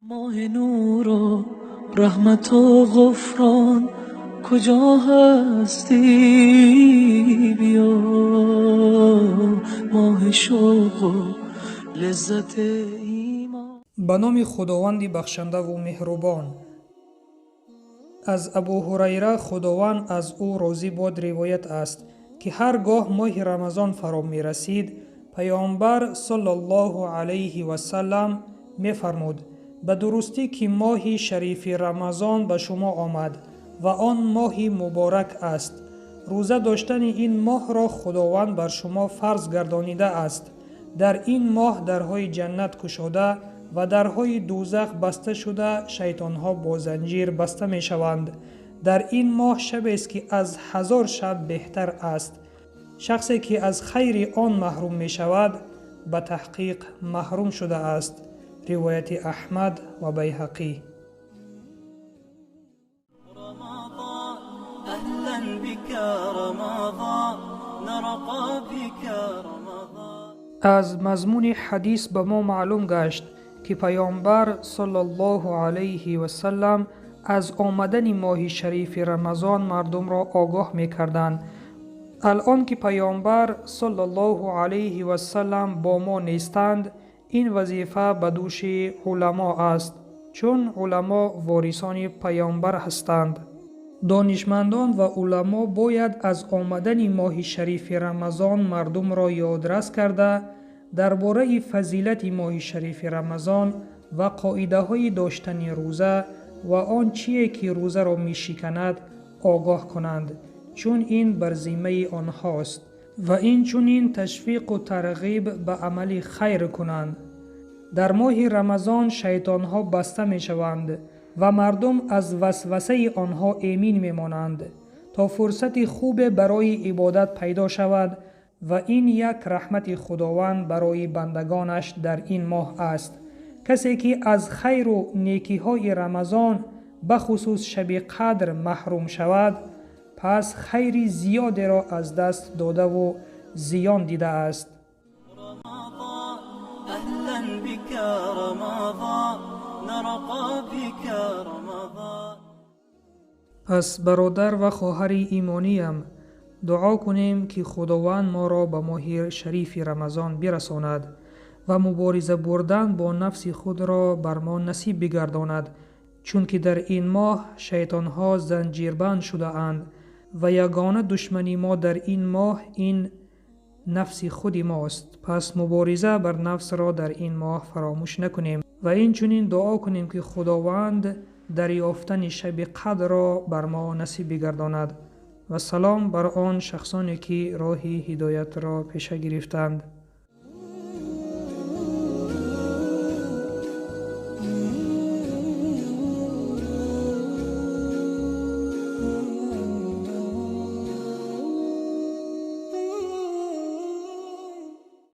Моҳи нуру раҳмату ғуфрон, куҷо ҳастӣ, биё. Моҳи шавқу лаззати имон. Ба номи Худованди бахшандаву меҳрубон. Аз Абу Ҳурайра, Худованд аз ӯ розӣ бод, ривоят аст, ки ҳар гоҳ моҳи Рамазон фаро мерасид, Паёмбар саллаллоҳу алайҳи васаллам мефармуд: ба дурустӣ ки моҳи шарифи Рамазон ба шумо омад ва он моҳи муборак аст. Рӯза доштани ин моҳро Худованд бар шумо фарз гардонидааст. Дар ин моҳ дарҳои ҷаннат кушода ва дарҳои дӯзах баста шуда, шайтонҳо бо занҷир баста мешаванд. Дар ин моҳ шабест, ки аз 1000 шаб беҳтар аст. Шахсе ки аз хайри он маҳрум мешавад, ба таҳқиқ маҳрум шудааст. Ривояти Аҳмад ва Байҳақӣ. Рамазон, аҳлан бика Рамазон, нарқа бика Рамазон. Аз мазмуни ҳадис ба мо маълум гашт, ки Паёмбар саллаллоҳу алайҳи васаллам аз омадани моҳи шарифи Рамазон мардумро огоҳ мекарданд. Алон ки Паёмбар саллаллоҳу алайҳи васаллам бо мо нестанд, ин вазифа ба дӯши уламо аст, чун уламо ворисони Паёмбар ҳастанд. Донишмандон ва уламо бояд аз омадани моҳи шарифи Рамазон мардумро ёдрас карда, дар бораи фазилати моҳи шарифи Рамазон ва қоидаҳои доштани рӯза ва он чие ки рӯзаро мешиканад огоҳ кунанд, чун ин бар зиммаи онҳост ва инчунин ташвиқу тарғиб ба амали хайр кунанд. Дар моҳи Рамазон шайтонҳо баста мешаванд ва мардум аз васвасаи онҳо эмин мемонанд, то фурсати хубе барои ибодат пайдо шавад ва ин як раҳмати Худованд барои бандагонаш дар ин моҳ аст. Касе ки аз хайру некиҳои Рамазон, бахусус шаби қадр, маҳрум шавад, пас хайри зиёдеро аз даст додаву зиён дидааст. Рамазон, аҳлан бика Рамазон, нарқа бика Рамазон. Пас бародар ва хоҳари имониям, дуо кунем, ки Худованд моро ба моҳи шарифи Рамазон бирасонад ва мубориза бурдан бо нафси худро бар мо насиб бигардонад, чунки дар ин моҳ шайтонҳо занҷирбанд шудаанд ва ягона душмани мо дар ин моҳ ин нафси худи мост. Пас мубориза бар нафсро дар ин моҳ фаромӯш накунем ва инчунин дуо кунем, ки Худованд дар ёфтани шаби қадрро бар мо насиб бигардонад. Ва салом бар он шахсоне, ки роҳи ҳидоятро пеша гирифтанд.